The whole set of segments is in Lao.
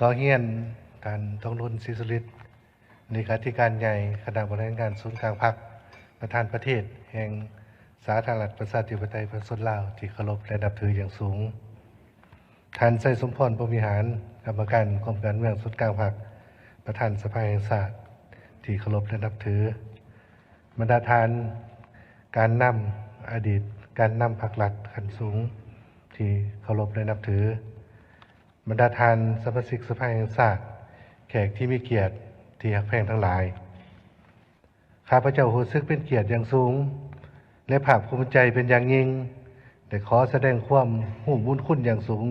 ຂໍຮຽນ ທ່ານ ທອງລຸນ ສີສຸລິດ ເລຂາທິການໃຫຍ່ຄະນະບໍລິຫານງານສູນກາງພັກ, ປະທານປະເທດແຫ່ງສາທາລະນະລັດ ປະຊາທິປະໄຕ ປະຊາຊົນລາວ ທີ່ເຄົາລົບ ແລະ ນັບຖືຢ່າງສູງ, ທ່ານ ໄຊສົມພອນ ພົມວິຫານ ກຳມະການກົມການເມືອງສູນກາງພັກ, ປະທານສະພາແຫ່ງຊາດ ທີ່ເຄົາລົບ ແລະ ນັບຖື, ບັນດາທ່ານການນຳ, ອະດີດການນຳພັກລັດຂັ້ນສູງ ທີ່ເຄົາລົບ ແລະ ນັບຖື, ບັນດາທ່ານສະມາຊິກສະພາແຫ່ງຊາດ, ແຂກທີ່ມີກຽດທີ່ຮັກແພງທັງຫຼາຍ, ຂ້າພະເຈົ້າຮູ້ສຶກເປັນກຽດຢ່າງສູງ ແລະ ພາກພູມໃຈເປັນຢ່າງຍິ່ງ ແລະ ຂໍສະແດງຄວາມຮູ້ບຸນຄຸນຢ່າງສູງ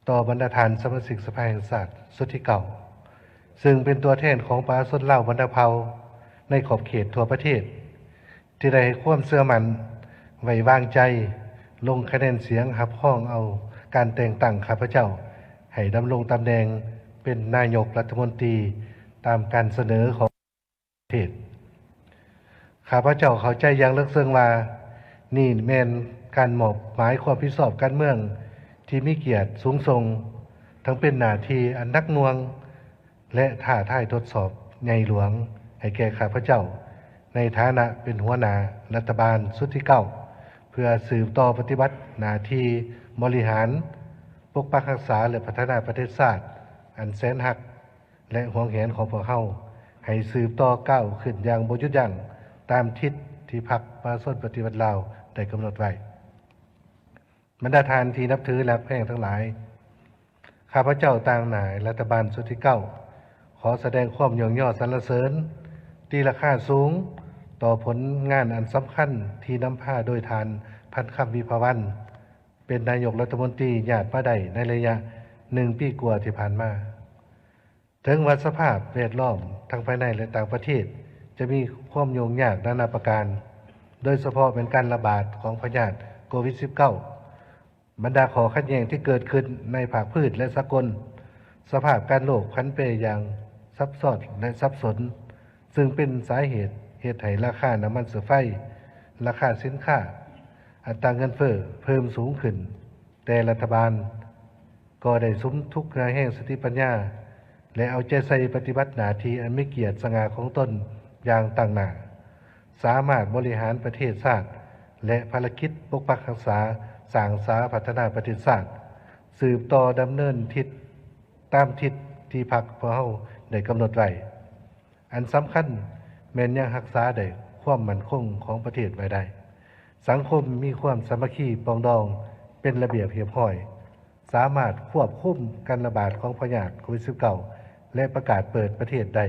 ຕໍ່ບັນດາທ່ານສະມາຊິກສະພາແຫ່ງຊາດຊຸດທີເກົ້າ ຊຶ່ງເປັນຕົວແທນຂອງປະຊາຊົນລາວບັນດາເຜົ່າໃນຂອບເຂດທົ່ວປະເທດ ທີ່ໄດ້ໃຫ້ຄວາມເຊື່ອໝັ້ນໄວ້ວາງໃຈ ລົງຄະແນນສຽງຮັບຮອງເອົາການແຕ່ງຕັ້ງຂ້າພະເຈົ້າໃຫ້ດຳລົງຕຳແໜ່ງເປັນນາຍົກລັດຖະມົນຕີ ຕາມການສະເໜີຂອງປະເທດ. ຂ້າພະເຈົ້າເຂົ້າໃຈຢ່າງເລິກເຊິ່ງວ່າ ນີ້ແມ່ນການມອບໝາຍຄວາມຮັບຜິດຊອບການເມືອງທີ່ມີກຽດສູງສົ່ງ, ທັງເປັນໜ້າທີ່ອັນໜັກໜ່ວງ ແລະ ທ້າທາຍທົດສອບໃຫຍ່ຫຼວງໃຫ້ແກ່ຂ້າພະເຈົ້າ ໃນຖານະເປັນຫົວໜ້າລັດຖະບານຊຸດທີເກົ້າ ເພື່ອສືບຕໍ່ປະຕິບັດໜ້າທີ່ບໍລິຫານ, ປົກປັກຮັກສາ ແລະ ພັດທະນາປະເທດຊາດອັນແສນຮັກ ແລະ ຫວງແຫນຂອງພວກເຮົາ ໃຫ້ສືບຕໍ່ກ້າວຂຶ້ນຢ່າງບໍ່ຢຸດຢັ້ງ ຕາມທິດທີ່ພັກປະຊາຊົນປະຕິວັດລາວໄດ້ກຳນົດໄວ້. ບັນດາທ່ານທີ່ນັບຖືແລະຮັກແພງທັງຫຼາຍ, ຂ້າພະເຈົ້າຕາງໜ້າລັດຖະບານຊຸດທີເກົ້າ ຂໍສະແດງຄວາມຍ້ອງຍໍສັນລະເສີນຕີລາຄາສູງຕໍ່ຜົນງານອັນສຳຄັນທີ່ນຳພາໂດຍທ່ານ ພັນຄຳ ວິພາວັນ ເປັນນາຍົກລັດຖະມົນຕີຍາດມາໄດ້ໃນໄລຍະໜຶ່ງປີກວ່າທີ່ຜ່ານມາ. ເຖິງວ່າສະພາບແວດລ້ອມທັງພາຍໃນ ແລະ ຕ່າງປະເທດຈະມີຄວາມຫຍຸ້ງຍາກນານາປະການ, ໂດຍສະເພາະແມ່ນການລະບາດຂອງພະຍາດໂຄວິດສິບເກົ້າ, ບັນດາຂໍ້ຂັດແຍ່ງທີ່ເກີດຂຶ້ນໃນພາກພື້ນ ແລະ ສາກົນ, ສະພາບການໂລກຜັນແປຢ່າງຊັບຊ້ອນ ແລະ ສັບສົນ, ຊຶ່ງເປັນສາເຫດເຮັດໃຫ້ລາຄານ້ຳມັນເຊື້ອໄຟ, ລາຄາສິນຄ້າ, ອັດຕາເງິນເຟີ້ເພີ່ມສູງຂຶ້ນ, ແຕ່ລັດຖະບານກໍໄດ້ສຸມທຸກເຫື່ອແຮງສະຕິປັນຍາ ແລະ ເອົາໃຈໃສ່ປະຕິບັດໜ້າທີ່ອັນມີກຽດສະຫງ່າຂອງຕົນຢ່າງຕັ້ງໜ້າ, ສາມາດບໍລິຫານປະເທດຊາດ ແລະ ພາລະກິດປົກປັກຮັກສາ, ສ້າງສາ, ພັດທະນາປະເທດຊາດ ສືບຕໍ່ດຳເນີນທິດຕາມທິດທີ່ພັກພວກເຮົາໄດ້ກຳນົດໄວ້. ອັນສຳຄັນແມ່ນຍັງຮັກສາໄດ້ຄວາມໝັ້ນຄົງຂອງປະເທດໄວ້ໄດ້. ສັງຄົມມີຄວາມສາມັກຄີປອງດອງເປັນລະບຽບຮຽບຮ້ອຍ, ສາມາດຄວບຄຸມການລະບາດຂອງພະຍາດໂຄວິດສິບເກົ້າ ແລະ ປະກາດເປີດປະເທດໄດ້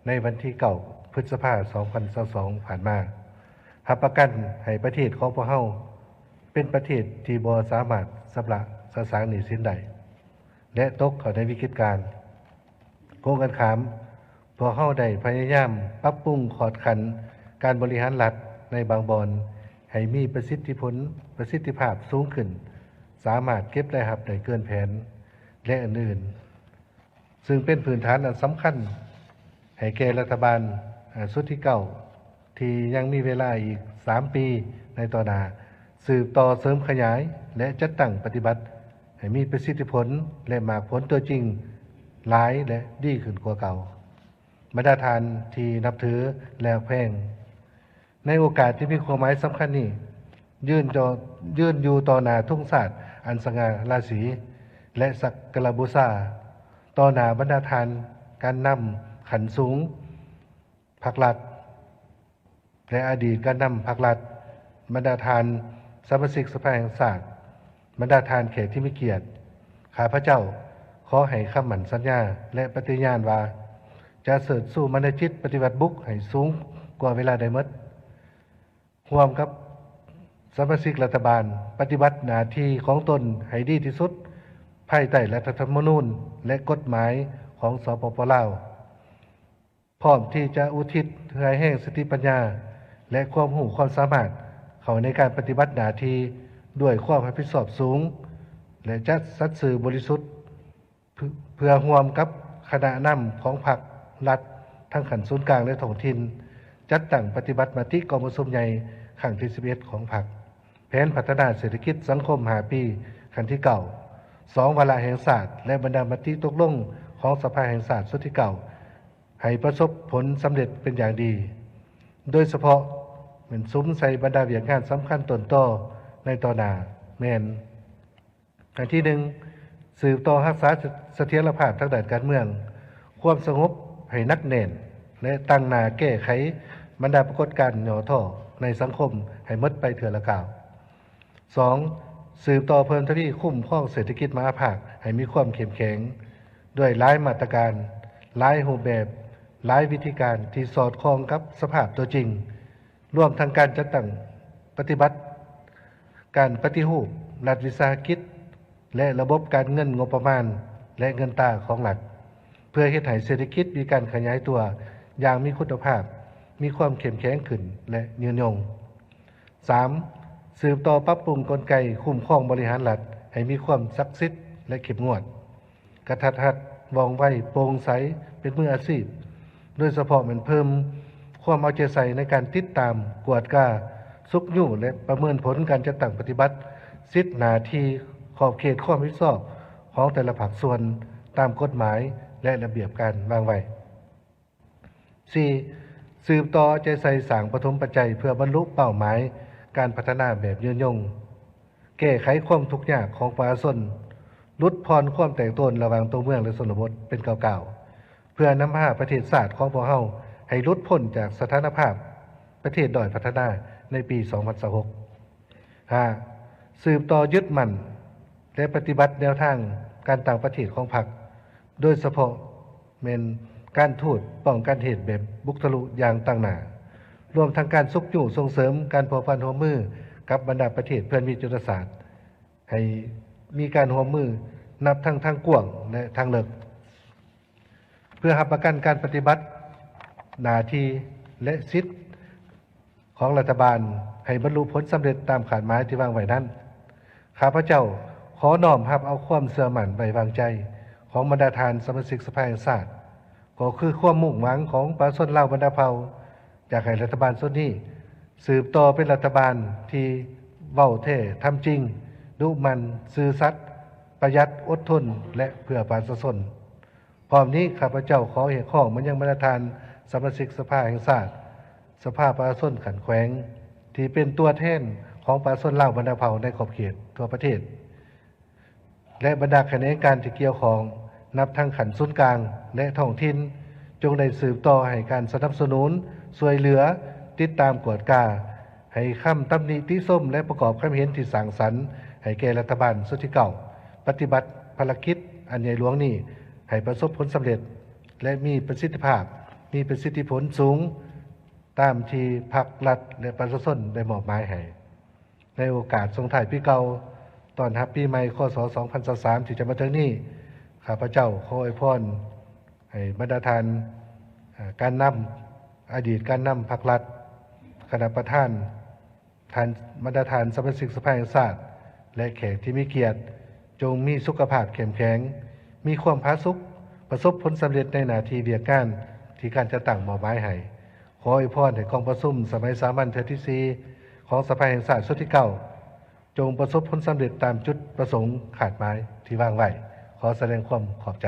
ໃນວັນທີເກົ້າ ພຶດສະພາ ສອງພັນຊາວສອງ ຜ່ານມາ, ຮັບປະກັນໃຫ້ປະເທດຂອງພວກເຮົາເປັນປະເທດທີ່ບໍ່ສາມາດຊຳລະສະສາງໜີ້ສິນໄດ້ ແລະ ຕົກເຂົ້າໃນວິກິດການ. ກົງກັນຂ້າມ, ພວກເຮົາໄດ້ພະຍາຍາມປັບປຸງຂອດຂັ້ນການບໍລິຫານລັດໃນບາງບ່ອນໃຫ້ມີປະສິດທິຜົນ, ປະສິດທິພາບສູງຂຶ້ນ, ສາມາດເກັບລາຍຮັບໄດ້ເກີນແຜນ ແລະ ອື່ນໆ, ຊຶ່ງເປັນພື້ນຖານອັນສຳຄັນໃຫ້ແກ່ລັດຖະບານ ອາ ຊຸດທີເກົ້າ ທີ່ຍັງມີເວລາອີກສາມປີໃນຕໍ່ໜ້າ ສືບຕໍ່ເສີມຂະຫຍາຍ ແລະ ຈັດຕັ້ງປະຕິບັດໃຫ້ມີປະສິດທິຜົນ ແລະ ໝາກຜົນຕົວຈິງຫຼາຍ ແລະ ດີຂຶ້ນກວ່າເກົ່າ. ບັນດາທ່ານທີ່ນັບຖື ແລະ ຮັກແພງ, ໃນໂອກາດທີ່ມີຄວາມໝາຍສຳຄັນນີ້, ຢືນຕໍ່, ຢືນຢູ່ຕໍ່ໜ້າທຸງຊາດອັນສະຫງ່າລາສີ ແລະ ສັກກາລະບູຊາ ຕໍ່ໜ້າບັນດາທ່ານການນຳຂັ້ນສູງພັກລັດ ແລະ ອະດີດການນຳພັກລັດ, ບັນດາທ່ານສະມາຊິກສະພາແຫ່ງຊາດ, ບັນດາທ່ານແຂກທີ່ມີກຽດ, ຂ້າພະເຈົ້າຂໍໃຫ້ຄຳໝັ້ນສັນຍາ ແລະ ປະຕິຍານວ່າ ຈະເຊີດຊູມານະຈິດປະຕິວັດບຸກໃຫ້ສູງກວ່າເວລາໃດໝົດ, ຮ່ວມກັບສະມາຊິກລັດຖະບານ ປະຕິບັດໜ້າທີ່ຂອງຕົນໃຫ້ດີທີ່ສຸດ ພາຍໃຕ້ລັດຖະທຳມະນູນ ແລະ ກົດໝາຍຂອງ ສປປ ລາວ. ພ້ອມທີ່ຈະອຸທິດເຫື່ອແຮງສະຕິປັນຍາ ແລະ ຄວາມຮູ້ຄວາມສາມາດເຂົ້າໃນການປະຕິບັດໜ້າທີ່ດ້ວຍຄວາມຮັບຜິດຊອບສູງ ແລະ ຈະສັດຊື່ບໍລິສຸດ ເພື່ອ ເພື່ອຮ່ວມກັບຄະນະນຳຂອງພັກລັດ ທັງຂັ້ນສູນກາງ ແລະ ທ້ອງຖິ່ນ ຈັດຕັ້ງປະຕິບັດມະຕິກອງປະຊຸມໃຫຍ່ຄັ້ງທີສິບເອັດຂອງພັກ, ແຜນພັດທະນາເສດຖະກິດສັງຄົມຫ້າປີ ຄັ້ງທີເກົ້າ, ສອງ ວາລະແຫ່ງຊາດ ແລະ ບັນດາມະຕິຕົກລົງຂອງສະພາແຫ່ງຊາດຊຸດທີເກົ້າ ໃຫ້ປະສົບຜົນສຳເລັດເປັນຢ່າງດີ, ໂດຍສະເພາະແມ່ນສຸມໃສ່ບັນດາວຽກງານສຳຄັນຕົ້ນຕໍໃນຕໍ່ໜ້າແມ່ນ ອັນທີໜຶ່ງ, ສືບຕໍ່ຮັກສາສະຖຽນລະພາບທາງດ້ານການເມືອງ, ຄວາມສະຫງົບໃຫ້ໜັກແໜ້ນ ແລະ ຕັ້ງໜ້າແກ້ໄຂບັນດາປາກົດການຫຍໍ້ທໍ້ໃນສັງຄົມໃຫ້ໝົດໄປເທື່ອລະກ້າວ. ສອງ, ສືບຕໍ່ເພີ່ມທະວີຄຸ້ມຄອງເສດຖະກິດມະຫາພາກໃຫ້ມີຄວາມເຂັ້ມແຂງ ດ້ວຍຫຼາຍມາດຕະການ, ຫຼາຍຮູບແບບ, ຫຼາຍວິທີການທີ່ສອດຄ່ອງກັບສະພາບຕົວຈິງ, ລວມທັງການຈັດຕັ້ງປະຕິບັດການປະຕິຮູບລັດວິສາຫະກິດ ແລະ ລະບົບການເງິນງົບປະມານ ແລະ ເງິນຕາຂອງລັດ, ເພື່ອເຮັດໃຫ້ເສດຖະກິດມີການຂະຫຍາຍຕົວຢ່າງມີຄຸນນະພາບ, ມີຄວາມເຂັ້ມແຂງຂຶ້ນ ແລະ ຍືນຍົງ. ສາມ, ສືບຕໍ່ປັບປຸງກົນໄກຄຸ້ມຄອງບໍລິຫານລັດໃຫ້ມີຄວາມສັກສິດ ແລະ ເຂັ້ມງວດ, ກະທັດຮັດ, ວ່ອງໄວ, ໂປ່ງໃສ, ເປັນມືອາຊີບ, ໂດຍສະເພາະແມ່ນເພີ່ມຄວາມເອົາໃຈໃສ່ໃນການຕິດຕາມ, ກວດກາ, ຊຸກຍູ້ ແລະ ປະເມີນຜົນການຈັດຕັ້ງປະຕິບັດສິດໜ້າທີ່, ຂອບເຂດຄວາມຮັບຜິດຊອບຂອງແຕ່ລະພາກສ່ວນຕາມກົດໝາຍ ແລະ ລະບຽບການວາງໄວ້. ສີ່, ສືບຕໍ່ເອົາໃຈໃສ່ສ້າງປະຖົມປັດໄຈເພື່ອບັນລຸເປົ້າໝາຍການພັດທະນາແບບຍືນຍົງ, ແກ້ໄຂຄວາມທຸກຍາກຂອງປະຊາຊົນ, ຫຼຸດຜ່ອນຄວາມແຕກໂຕນລະຫວ່າງຕົວເມືອງ ແລະ ຊົນນະບົດເປັນກ້າວໆ, ເພື່ອນຳພາປະເທດຊາດຂອງພວກເຮົາໃຫ້ຫຼຸດພົ້ນຈາກສະຖານະພາບປະເທດດ້ອຍພັດທະນາໃນປີສອງພັນຊາວຫົກ. ຫ້າ, ສືບຕໍ່ຍຶດໝັ້ນ ແລະ ປະຕິບັດແນວທາງການຕ່າງປະເທດຂອງພັກ, ໂດຍສະເພາະແມ່ນການທູດປ້ອງກັນເຫດແບບບຸກທະລຸຢ່າງຕັ້ງໜ້າ, ລວມທັງການຊຸກຍູ້ສົ່ງເສີມການພົວພັນຮ່ວມມືກັບບັນດາປະເທດເພື່ອນມິດຍຸດທະສາດ ໃຫ້ມີການຮ່ວມມືນັບທັງທາງກວ້າງ ແລະ ທາງເລິກ. ເພື່ອຮັບປະກັນການປະຕິບັດໜ້າທີ່ ແລະ ສິດຂອງລັດຖະບານໃຫ້ບັນລຸຜົນສຳເລັດຕາມຄາດໝາຍທີ່ວາງໄວ້ນັ້ນ, ຂ້າພະເຈົ້າຂໍນ້ອມຮັບເອົາຄວາມເຊື່ອໝັ້ນໄວ້ວາງໃຈຂອງບັນດາທ່ານສະມາຊິກສະພາແຫ່ງຊາດ, ກໍຄືຄວາມມຸ່ງຫວັງຂອງປະຊາຊົນລາວບັນດາເຜົ່າ. ຢາກໃຫ້ລັດຖະບານຊຸດນີ້ສືບຕໍ່ເປັນລັດຖະບານທີ່ເວົ້າແທ້ທຳຈິງ, ດຸໝັ່ນ, ຊື່ສັດ, ປະຢັດ, ອົດທົນ ແລະ ເພື່ອປະຊາຊົນ. ພ້ອມນີ້ ຂ້າພະເຈົ້າຂໍຮຽກຮ້ອງມາຍັງບັນດາທ່ານສະມາຊິກສະພາແຫ່ງຊາດ, ສະພາປະຊາຊົນຂັ້ນແຂວງ ທີ່ເປັນຕົວແທນຂອງປະຊາຊົນລາວບັນດາເຜົ່າໃນຂອບເຂດທົ່ວປະເທດ ແລະ ບັນດາຂະແໜງການທີ່ກ່ຽວຂ້ອງ ນັບທັງຂັ້ນສູນກາງ ແລະ ທ້ອງຖິ່ນ, ຈົ່ງໄດ້ສືບຕໍ່ໃຫ້ການສະໜັບສະໜູນ, ຊ່ວຍເຫຼືອ, ຕິດຕາມກວດກາ, ໃຫ້ຄຳຕຳໜິຕິຊົມ ແລະ ປະກອບຄຳເຫັນທີ່ສ້າງສັນໃຫ້ແກ່ລັດຖະບານຊຸດທີເກົ້າ ປະຕິບັດພາລະກິດອັນໃຫຍ່ຫຼວງນີ້ໃຫ້ປະສົບຜົນສຳເລັດ ແລະ ມີປະສິດທິພາບ, ມີປະສິດທິຜົນສູງ ຕາມທີ່ພັກ, ລັດ ແລະ ປະຊາຊົນໄດ້ມອບໝາຍໃຫ້. ໃນໂອກາດສົ່ງທ້າຍປີເກົ່າ, ຕ້ອນຮັບປີໃໝ່ ຄ.ສ. ສອງພັນຊາວສາມ ທີ່ຈະມາເຖິງນີ້, ຂ້າພະເຈົ້າຂໍອວຍພອນໃຫ້ບັນດາທ່ານ, ເອີ່, ການນຳ, ອະດີດການນຳພັກລັດ, ຄະນະປະທານ, ທ່ານ, ບັນດາທ່ານສະມາຊິກສະພາແຫ່ງຊາດ ແລະ ແຂກທີ່ມີກຽດ, ຈົ່ງມີສຸຂະພາບເຂັ້ມແຂງ, ມີຄວາມຜາສຸກ, ປະສົບຜົນສຳເລັດໃນໜ້າທີ່ວຽກງານທີ່ການຈັດຕັ້ງມອບໝາຍໃຫ້. ຂໍອວຍພອນໃຫ້ກອງປະຊຸມສະໄໝສາມັນເທື່ອທີສີ່ຂອງສະພາແຫ່ງຊາດຊຸດທີເກົ້າ ຈົ່ງປະສົບຜົນສຳເລັດຕາມຈຸດປະສົງຄາດໝາຍທີ່ວາງໄວ້. ຂໍສະແດງຄວາມຂອບໃຈ.